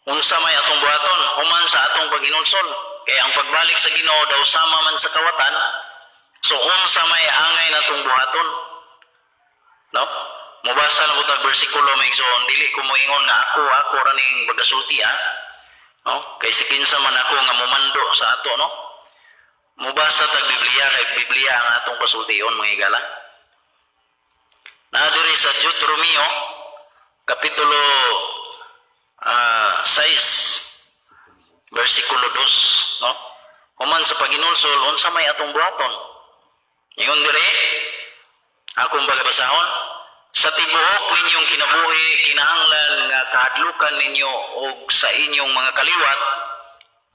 Unsa may atong buhaton human sa atong paghinulsol? Kay ang pagbalik sa Ginoo daw sama man sa kawatan. So unsa may angay natong buhaton? No? Mubasa lang ko tag bersikulo, mga igsoon, dili ko moingon nga ako ra ning pagasulti ah. No? Kay si kinsa man ako nga mumando sa ato, no? Mubasa tag Biblia kay Biblia ang atong pasultion, mga higala. Naa diri sa Deuteronomio kapitulo 6 versikulo 2, no? Human sa paghinulsol, unsa may atong buhaton? Ingon diri, akong pagabasahon, "Sa tibuok ninyong kinabuhi, kinahanglan nga kahadlukan ninyo og sa inyong mga kaliwat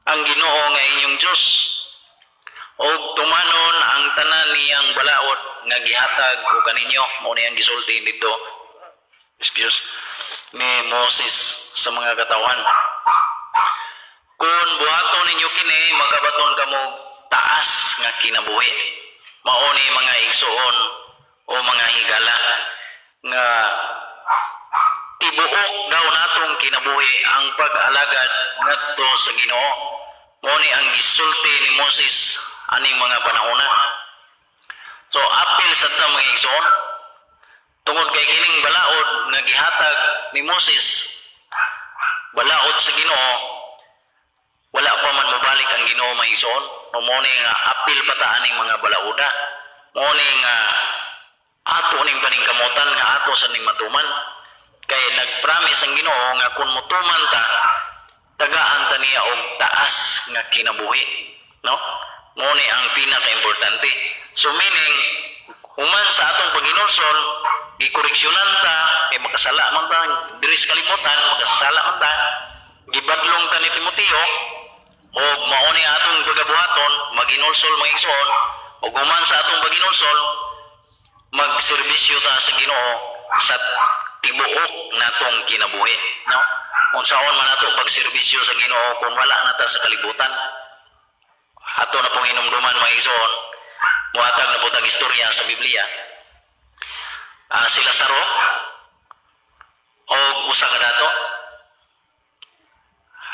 ang Ginoo nga inyong Dios og tumanon ang tanan niyang balaod nga gihatag ko kaninyo." Mao ni ang gisulti dito, excuse, ni Moses sa mga katawhan. "Kung buhaton ninyo kini, makabaton kamo taas nga kinabuhi." Mao ni, mga igsuon o mga higala, nga tibuok daw natong kinabuhi ang pag-alagad ngadto sa Ginoo. Mao ni ang gisulti ni Moses aning mga panahona. So apil sa ta, mga igsuon, tungod kay kining balaod nga gihatag ni Moses, balaod sa Ginoo, wala pa man mobalik ang Ginoo, mga igsoon. No, mao ni nga apil pa ta aning mga balaoda. Mao ni nga ato ning paningkamutan nga ato sa ning matuman. Kay nagpromise ang Ginoo nga kung motuman ta, tagaan ta niya og taas nga kinabuhi. No? Mao ni ang pinaka-importante. So meaning, human sa atong paghinulsol, gikoreksyonan ta, kay makasala man ta, diri sa kalibutan, makasala man ta, gibadlong ta ni Timoteo, o mao ni atong pagabuhaton, maghinulsol, mga igsoon, o human sa atong paghinulsol, magserbisyo ta sa Ginoo sa tibuok natong kinabuhi, no? Unsaon man nato pagserbisyo sa Ginoo kung wala na ta sa kalibutan? Ato na pong hinumduman, mga igsoon, muhatag na po tag istorya sa Biblia. Si Lazaro o usa ka dato.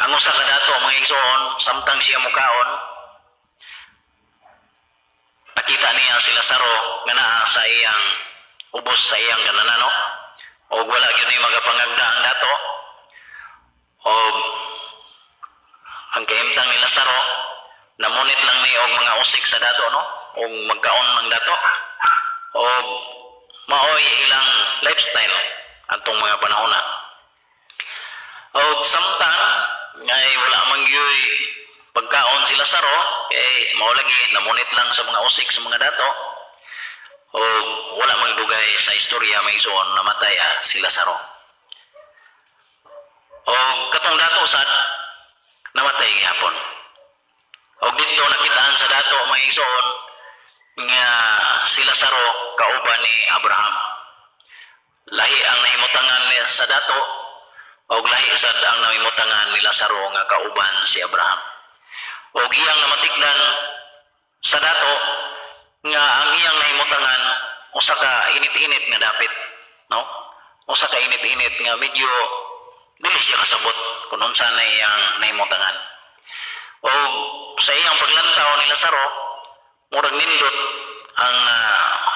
Ang usa ka dato, mga igsoon, samtang siya mukaon, nakita niya si Lazaro nga naa sa iyang ubos sa iyang gananan, no? Og wala gyud ni magapangagda ang dato. Og ang kahimtang ni Lazaro, namunit lang ni og mga usik sa dato, no? Og magkaon ng dato. Og maoy ilang lifestyle atong mga panahon na. Og samtang ngay wala man gyuy pagkaon si Lazaro, kay mao lagi namunit lang sa mga usik sa mga dato. Og wala man dugay sa istorya, mga igsoon, namatay si Lazaro. Og katong dato sad namatay gihapon. Og didto nakitaan sa dato, mga igsoon, nga si Lazaro kauban ni Abraham. Lahi ang nahimutangan ni sa dato og lahi sad ang nahimutangan ni Lazaro nga kauban si Abraham. Og iyang namatikdan sa dato nga ang iyang nahimutangan usa ka init-init nga dapit, no? Usa ka init-init nga medyo dili siya kasabot kung unsa na iyang nahimutangan. O sa iyang paglantaw ni Lazaro, murag nindot ang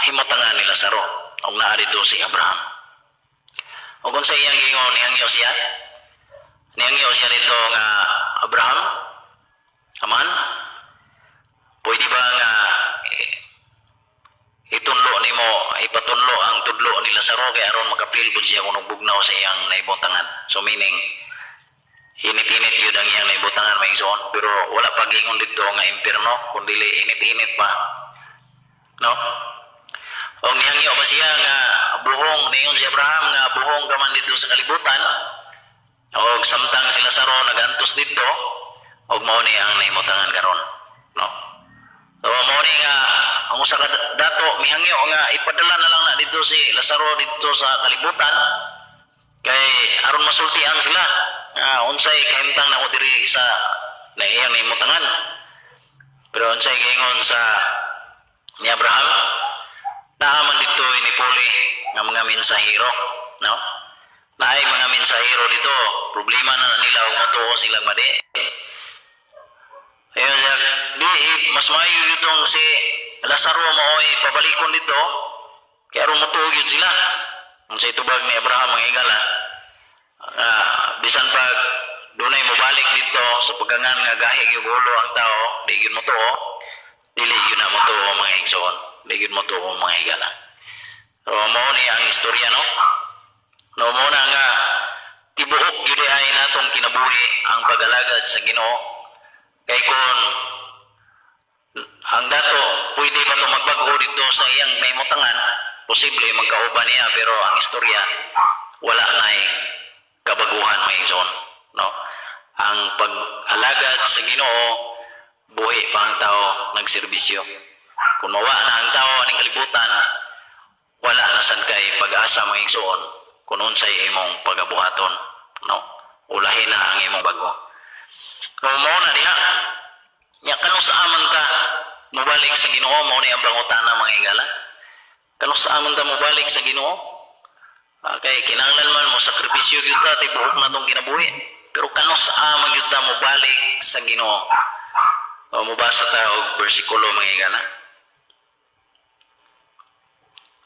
himutangan ni Lazaro og naa didto si Abraham. O kung sa iyang gingon, nihangyo siya. Nihangyo siya dito nga, "Abraham, aman, pwede ba nga itunlo nimo, ipatunlo ang tudlo ni Lazaro kay aron maka-feel pud siya kung bugnaw sa iyang naibutangan?" So meaning, init-init yun ang iyang naibutangan, mga igsoon, pero wala pa gingon dito nga impierno, kundi init-init pa. No? O nihangyo pa siya nga buhong, ningon si Abraham nga buhong ka man dito sa kalibutan, o samtang si Lazaro nagantos dito, og mao ni ang nahimutangan karon. No? So mao ni nga ang usa ka dato mihangyo nga ipadala na lang na dito si Lazaro dito sa kalibutan kay aron masultian sila nga unsay kahimtang nako diri sa na iyang nahimutangan. Pero unsay giingon sa ni Abraham? Naa man dito ni Puli nga mga mensahero, no? Naay mga mensahero dito, problema na nila ug motuo silang madi. Ayun siya, di, eh, mas maayo gyud si Lazaro maoy pabalikon dito, kaya aron motuo gyud sila. Ang sa itubag ni Abraham, mga higala, bisan pag dunay mobalik dito sa pagkangan nga gahi gyud ulo ang tao, di gyud motuo, dili gyud na motuo, mga igsoon, di gyud motuo, mga higala. So mao ni ang istorya, no? No, mao na nga tibuok gyud ay natong kinabuhi ang pag-alagad sa Ginoo. Kay kung ang dato pwede pa to magbag-o dito sa iyang nahimutangan, posible magkauban niya, pero ang istorya wala na'y kabaguhan, mga igsoon, no? Ang pag-alagad sa Ginoo, buhi pa ang tao nagserbisyo. Kung mawa na ang tao aning kalibutan, wala na sad kay pag-asa, mga igsoon, kung unsay imong pagabuhaton, no? Ulahin na ang imong bago. No, mao na diha nya, kanus-a man ta mobalik sa Ginoo? Mao ni ang pangutana, mga higala, kanus-a man ta mobalik sa Ginoo? Kay kinahanglan man mo sakripisyo gyud ta tibuok na tong kinabuhi, pero kanus-a man gyud ta mobalik sa Ginoo? O mobasa ta og bersikulo, mga higala.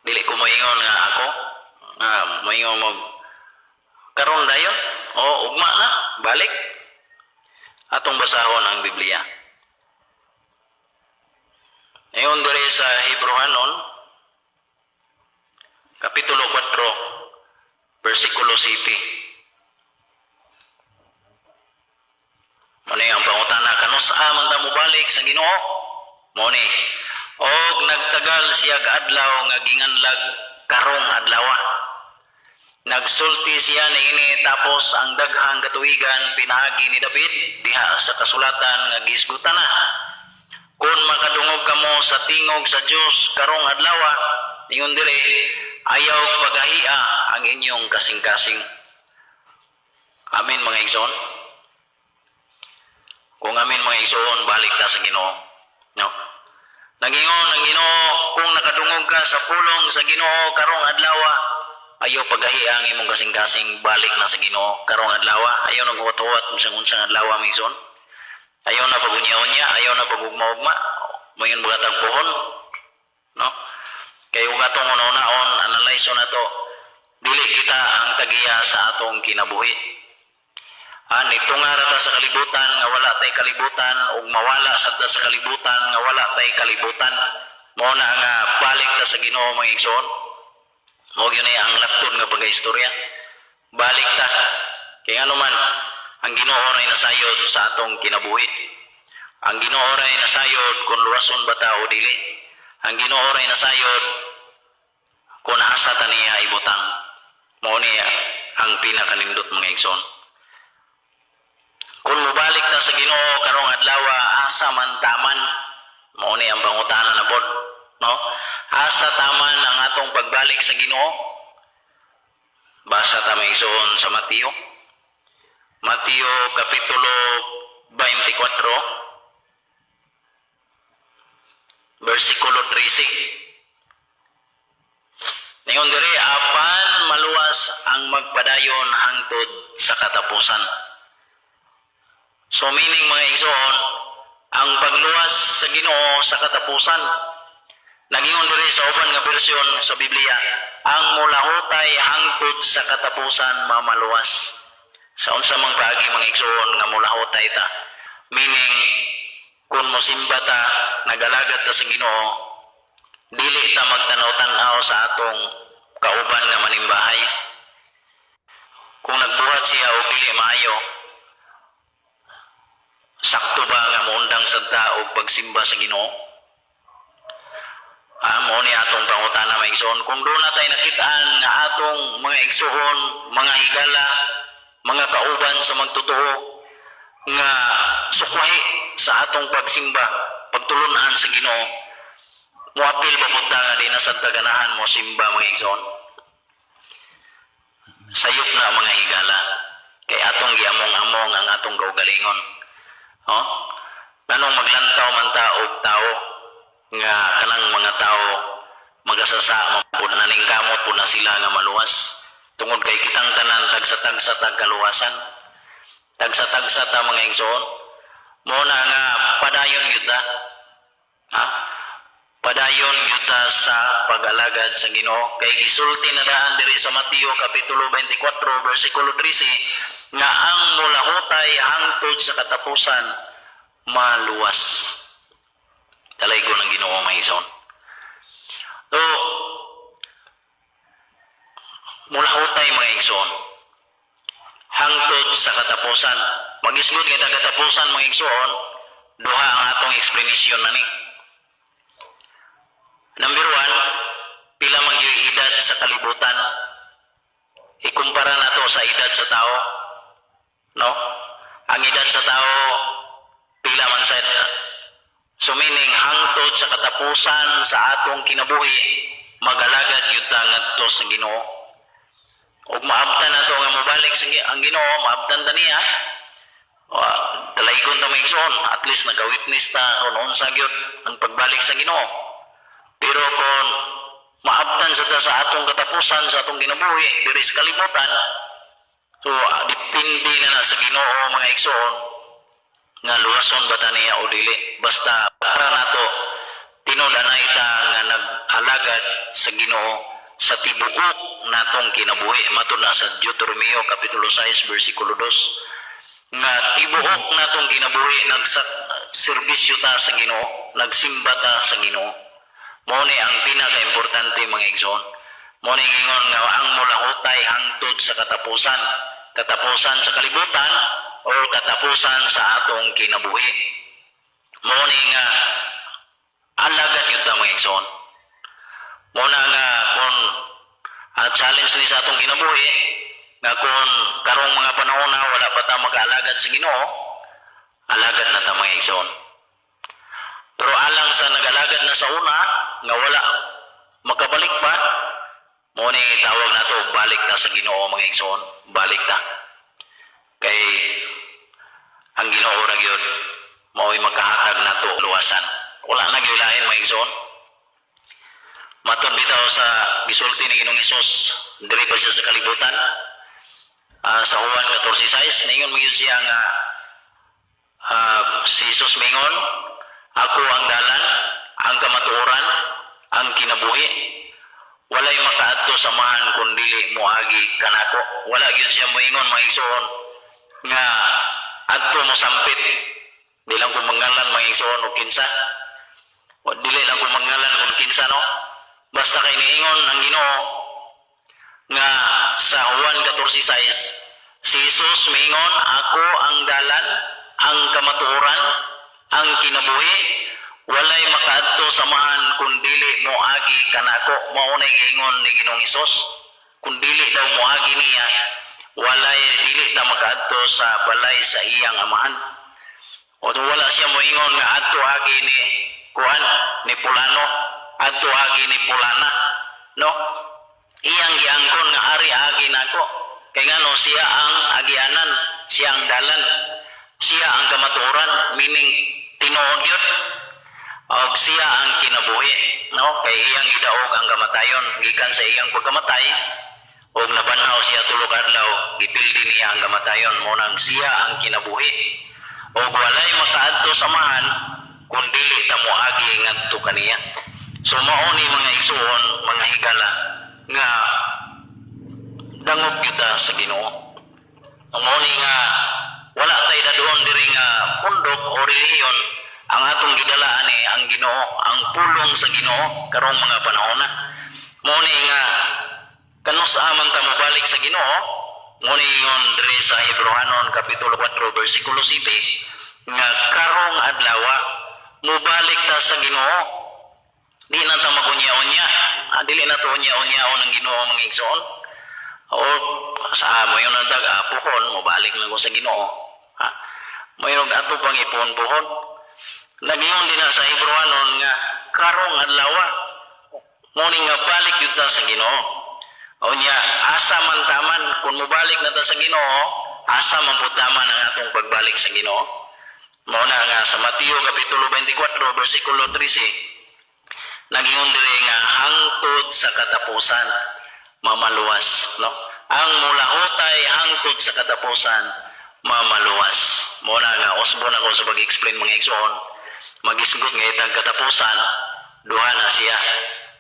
Dili ko moingon nga ako nga moingon mo karon dayon o ugma na balik. Atong basahon ang Biblia. Ayon diri sa Hebreohanon Kapitulo 4, versikulo 7. Mao ang pangutana, kanus-a man ta mobalik sa Ginoo? Mao ni, og nagtagal siya adlaw nga ginganlag karong adlawa. Nagsulti siya niini tapos ang daghang katuigan pinaagi ni David diha sa kasulatan nga gisgutan na. Kung makadungog kamo sa tingog sa Dios karong adlawa, ingon dire, ayaw pagahia ang inyong kasing-kasing. Amen, mga igsoon. Kung amen, mga igsoon, balik na sa Ginoo. No? Nagingon ang Ginoo, kung nakadungog ka sa pulong sa Ginoo karong adlaw, ayaw pagahia ang imong kasing-kasing, balik na sa Ginoo karong adlaw. Ayaw nang huwat-huwat kung unsang adlaw, mga igsoon. Ayaw na pag-unya-unya, ayaw na pag-ugma-ugma. Moingon mga tagpuhon. No? Kay ug atong una-unaon, analyze na to, dili kita ang tagiya sa atong kinabuhi. Nitunga ra ta sa kalibutan nga wala tay kalibutan ug mawala sad ta sa kalibutan nga wala tay kalibutan. Mao na nga balik ta sa Ginoo, mga igsoon. Mao gyud ni ang laktod nga pagkaistorya. Balik ta. Kay ngano man, ang Ginoo ray nasayod sa atong kinabuhi. Ang Ginoo ray nasayod kung luwason ba ta o dili. Ang Ginoo ray nasayod kung asa ta niya ibutang. Mao ni ang pinakanindot, mga igsoon. Kung mobalik ta sa Ginoo karong adlaw, asa man taman? Mao ni ang pangutana na pod, no? Asa taman ang atong pagbalik sa Ginoo? Basa ta, mga igsoon, sa Mateo. Mateo kapitulo 24 versikulo 13. Ningon diri, apan maluwas ang magpadayon hangtod sa katapusan. So meaning, mga igsoon, ang pagluwas sa Ginoo sa katapusan. Nagingon diri sa uban nga bersyon sa Biblia, ang mulahutay hangtod sa katapusan mamaluwas. Sa unsa mang paagi, mga igsoon, nga mulahutay ta? Meaning, kung mosimba ta, nagalagat ta sa Ginoo, dili ta magtanaw-tanaw sa atong kauban nga manimbahay. Kung nagbuhat siya og dili maayo, sakto ba nga moundang sad ta og pagsimba sa Ginoo? Mao ni atong pangutana, mga igsoon. Kung duna tay nakit-an nga atong mga igsoon, mga higala, mga kauban sa magtotoo nga sukwahi sa atong pagsimba, pagtulunan sa Ginoo, moapil ba pud ta nga di na sad ta ganahan mo simba, mga igsoon? Sayop na, mga higala. Kay atong giamong-among ang atong kaugalingon. Oh? Nganong maglantaw man ta og tao nga kanang mga tao magasasa man pud, naningkamot pud na sila nga maluwas? Tungod kay kitang tanan tagsa-tagsa tag kaluwasan. Tagsa-tagsa ta, mga igsoon. Mao na nga padayon gyud ta. Ha? Padayon gyud ta sa pag-alagad sa Ginoo. Kay gisulti na daan diri sa Mateo kapitulo 24 bersikulo 13 nga ang mulahutay hangtod sa katapusan maluwas. Dalaygon ang Ginoo, mga igsoon. So, mulahutay, mga igsoon, hangtod sa katapusan. Magisgot kita katapusan, mga igsoon, duha ang atong explanation na ni. Number 1, pila man gyud edad sa kalibutan? Ikumpara nato sa edad sa tao. No? Ang edad sa tao, pila man sad? So meaning, hangtod sa katapusan sa atong kinabuhi, magalagad gyud ta ngadto sa Ginoo. Ug maabtan nato nga mobalik sa ang Ginoo, maabtan ta niya. O, dalaygon ta, mga igsoon, at least naka-witness ta kung unsa gyud ang pagbalik sa Ginoo. Pero kung maabtan sa ta sa atong katapusan sa atong kinabuhi diri sa kalibutan, so depende na na sa Ginoo, mga igsoon, nga luwason ba ta niya o dili. Basta para nato, tinud-anay ta nga nag-alagad sa Ginoo sa tibuok natong kinabuhi. Matud na sa Deuteronomio kapitulo 6 bersikulo 2 nga tibuok natong kinabuhi nagsa serbisyo ta sa Ginoo, nagsimba ta sa Ginoo. Mao ni ang pinaka-importante, mga igsoon. Mao ni ingon nga ang mulahutay hangtod sa katapusan. Katapusan sa kalibutan o katapusan sa atong kinabuhi. Mao ni nga alagad gyud ta, mga igsoon. Mao na nga kung ang challenge ni sa atong kinabuhi nga kung karong mga panahon na wala pa ta mag-alagad sa Ginoo, alagad na ta, mga igsoon. Pero alang sa nag-alagad na sa una nga wala makabalik pa, mao ni tawag nato, balik ta sa Ginoo, mga igsoon, balik ta. Kay ang Ginoo ra gyud mao'y makahatag nato luwasan. Wala na gyud lain, mga igsoon. Matod bitaw sa gisulti ni Ginoong Hesus diri pa siya sa kalibutan. Sa Juan 14:6, ningon man gyud siya nga si Jesus mingon, "Ako ang dalan, ang kamatuoran, ang kinabuhi. Walay makaadto sa Amahan kun dili moagi kanako." Wala gyud siya moingon, mga igsoon, nga adto mo sampit. Di lang ko mangalan, mga igsoon, og kinsa. O dili lang ko mangalan kung kinsa, no. Basta kay niingon ang Ginoo nga sa Juan 14:6, si Jesus miingon, "Ako ang dalan, ang kamatuoran, ang kinabuhi. Walay makaadto sa Amahan kun dili moagi kanako." Mao nay giingon ni Ginoong Hesus. Kun dili daw moagi niya, walay dili ta makaadto sa balay sa iyang Amahan. O wala siya moingon nga adto agi ni kuan, ni pulano, adto agi ni pulana, no? Iyang giangkon nga ari agi nako. Kay ngano? Siya ang agianan, siya ang dalan, siya ang kamatuoran, meaning tinuod yun. Og siya ang kinabuhi, no? Kay iyang gidaog ang kamatayon gikan sa iyang pagkamatay og nabanhaw siya 3 ka adlaw, gipildi niya ang kamatayon. Mao nang siya ang kinabuhi. Og walay makaadto sa Amahan kun dili ta moagi ngadto kaniya. So mao ni, mga igsuon, mga higala, nga dangop kita sa Ginoo. Ang mao ni nga wala tay dadoon diri nga pundok o relihiyon. Ang atong gidala ani ang Ginoo, ang pulong sa Ginoo karong mga panahon na. Mao ni nga kanus-a man ta mobalik sa Ginoo? Mao ni ingon diri sa Hebreohanon kapitulo 4 bersikulo 7 nga karong adlaw mobalik ta sa Ginoo. Di na ta magunya-unya. Ah, dili na to unya-unyaon ng Ginoo, mga igsoon. O sa mo yun ang dag, puhon, mobalik na ko sa Ginoo. Ha? Mayroong ato pang ipon-puhon. Nagingon din na sa Hebreohanon nga karong adlaw nguni nga balik yun ta sa Ginoo. O niya, asa man taman kung mobalik na ta sa Ginoo, asa man pud taman ang atong pagbalik sa Ginoo? Mao na nga sa Mateo kapitulo 24 bersikulo 13, nagingon diri nga hangtod sa katapusan mamaluwas, no? Ang mulahutay hangtod sa katapusan mamaluwas. Mo na nga usbon ako sa pag-explain, mga igsoon. Magisgot nga itang katapusan, duha na siya,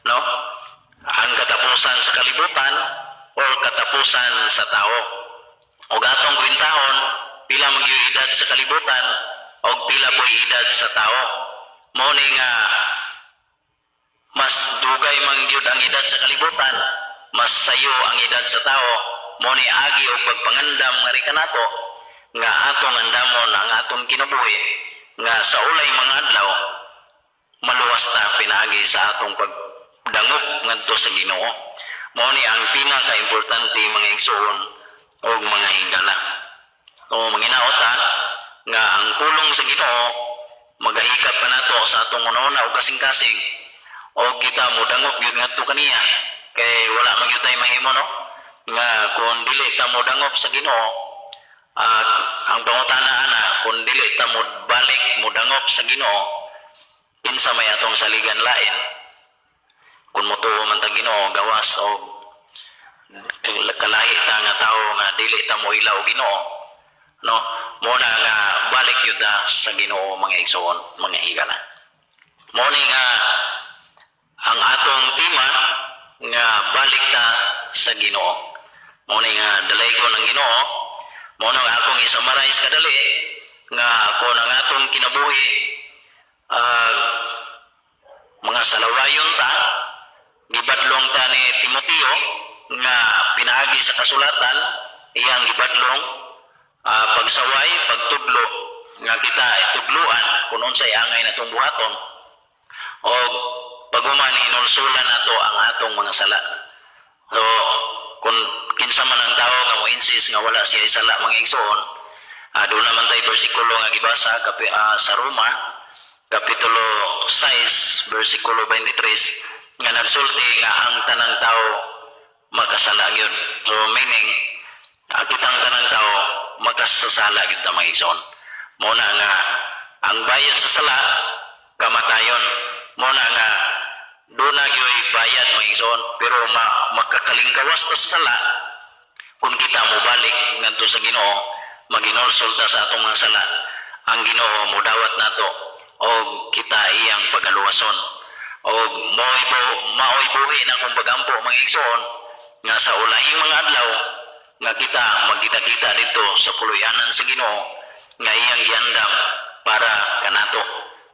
no? Ang katapusan sa kalibutan or katapusan sa tao. Og atong kwentahon, pila man gyud edad sa kalibutan og pila po'y edad sa tao. Mao ni nga mas dugay man gyud ang edad sa kalibutan, mas sayo ang edad sa tao. Mao ni agi og pagpangandam nga ri kanato nga atong andamon ang atong kinabuhi nga sa ulay mga adlaw maluwas ta pinaagi sa atong pagdangop ngadto sa Ginoo. Mao ni ang pinaka-importante, mga igsoon og mga higala. O manginaot ta nga ang pulong sa Ginoo magahikap kanato sa atong una og kasing-kasing o kita modangop gyud ngadto kaniya, kay wala man gyud tay mahimo, no, nga kung dili ta modangop sa Ginoo. Ang pangutana ana, kung dili ta mo balik modangop sa Ginoo, kinsa may atong saligan lain? Kung motuo man ta Ginoo, gawas og kalahi ta nga tawo nga dili ta mo ila og Ginoo, no? Mo na nga balik gyud ta sa Ginoo, mga igsoon, mga higala. Mo ni nga ang atong tema nga balik ta sa Ginoo. Mo ni nga dalaygon ang Ginoo. Mo na nga akong i-summarize kadali nga kung ang atong kinabuhi mga salawayon ta, gibadlong ta ni Timoteo nga pinaagi sa kasulatan iyang gibadlong, pagsaway, pagtudlo nga kita tudluan kung unsay angay natong buhaton, o paghuman hinulsulan nato ang atong mga sala. So kung kinsa man ang tao nga mo insist nga wala siya sala, mga igsoon, doon naman tayo bersikulo nga gibasa sa Roma Kapitulo 6 versikulo 23 nga nagsulti nga ang tanang tao makasala gyud. So meaning, ang kitang tanang tao makasasala gyud ta, mga igsoon. Mo na nga ang bayad sa sala kamatayon. Mo na nga doon na gyud bayad, mga igsoon, pero makakalingkawas ta sa sala kung kita mobalik ngadto sa Ginoo, maginulsol ta sa atong mga sala, ang Ginoo modawat nato og kita iyang pagaluwason. Og mao'y mao'y buhi na akong pagampo, mga igsoon, nga sa ulahing mga adlaw nga kita magkita-kita dito sa puloy-anan sa Ginoo nga iyang giandam para kanato.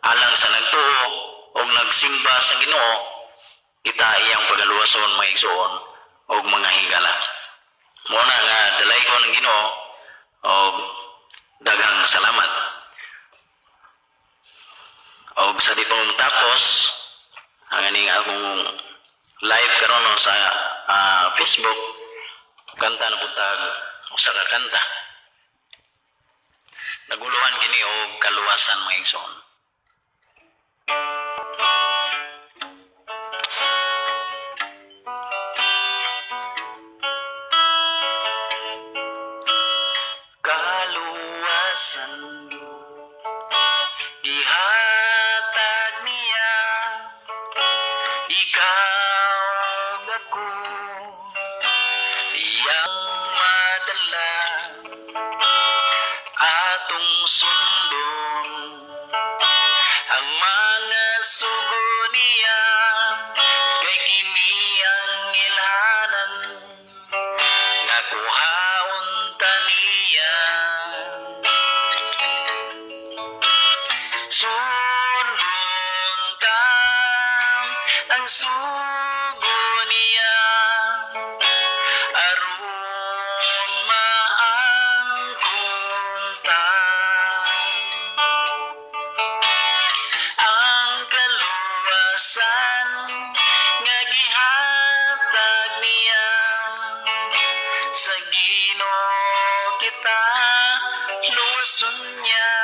Alang sa nagtuo og nagsimba sa Ginoo, kita iyang pagaluwason, mga igsoon og mga higala. Mo na nga dalaygon ang Ginoo og daghang salamat. Og sa di pa tapos ang aning akong live karon, no, sa Facebook, kanta na pud tag usa ka kanta. Naguluhan kini og kaluwasan, mga igsoon. Kaluwasan gihatag niya, ikaw ug ako iyang madala, atong sundon ang mga sugo niya, kay kini ang ilhanan nga kuhaon ta niya. Sundon ta ang sugo niya aron maangkon ta ang kaluwasan nga gihatag niya. Sa Ginoo kita luwason niya.